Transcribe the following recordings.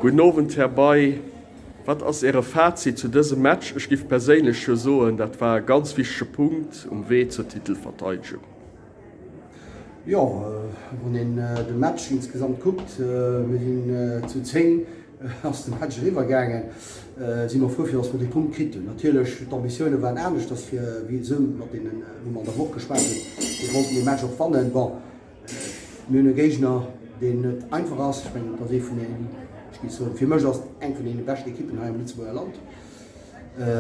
Gudden Owend Här Bei. Wat ass Äre Fazit zu dësem Match? Ech giff perséinlech jo soen, dat war e ganz wichtege Punkt um Wee zur Titelverteidegung. Jo, wann een de Match insgesamt kuckt, mir sinn zu 10, ass de Match eriwwer gaangen, si mer frou fir datt mer dee Punkt kritt hunn. Natierlech d'Ambitioune waren aneschters fir wéi esou mat deenen wou mer an der Woch geschwat hunn, mir wollten dee Match och wannen. Bon, mir hunn e Géigner deen net einfach ass, ech mengen et ass ee vun den, ech géif soen fir mech ass et eng vun deene beschten Ekippen hei am Lëtzebuerger Land.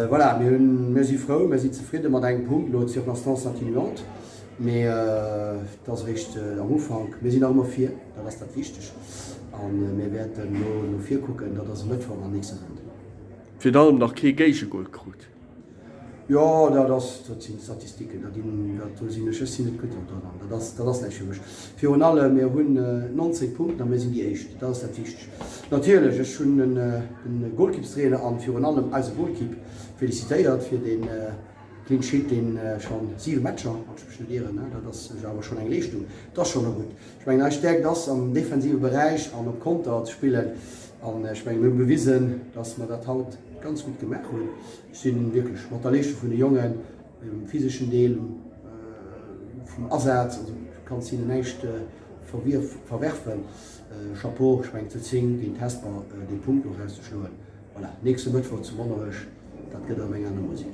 Voilà, mir hunn, mir si frou, mir si zefridde mat engem Punkt, elo d'Circonstances atténuantes, mee et ass eréischt am Ufank. Mir sinn nach ëmmer vir, dat ass dat Wichteg a mir wäerten elo no vir kucken, dat ass e Mëttwoch an nächste Sonnden. Virun allem nach kee Géigegol krut. Jo, dat ass, dat sinn Statistiken, dat ginn, dat do sinn ech, ech sinn net gutt an dran, dat ass, dat ass näischt fir mech. Virun allem, mir hunn 19 Punkten a mir sinn déi Éischt, dat ass dat Wichteg. Natierlech, ech hunn den, den Golkippstrainer an virun allem eise Golkipp felicitéiert fir dee Clean Sheet, deen schonn 7 Matcher, wann ech mech net ieren, dat ass jo awer schonn eng Leeschtung, dat ass schonn och gutt. Ech mengen, eis Stäerkt ass am defensive Beräich an op Konter ze spillen an ech mengen, mir hu bewisen, dass mer dat haut ganz gutt gemaach hunn. Ech si wierklech mat der Leeschtung vun de Jongen um physeschen Deel vum Asaz, also kanns hinnen näischt verwerfen. Chapeau, ech mengen zu 10 géint Hesper dee Punkt do erauszeschloen. Voilà, nächste Mëttwoch zu Monnerech, dat gëtt erëm eng aner Musek.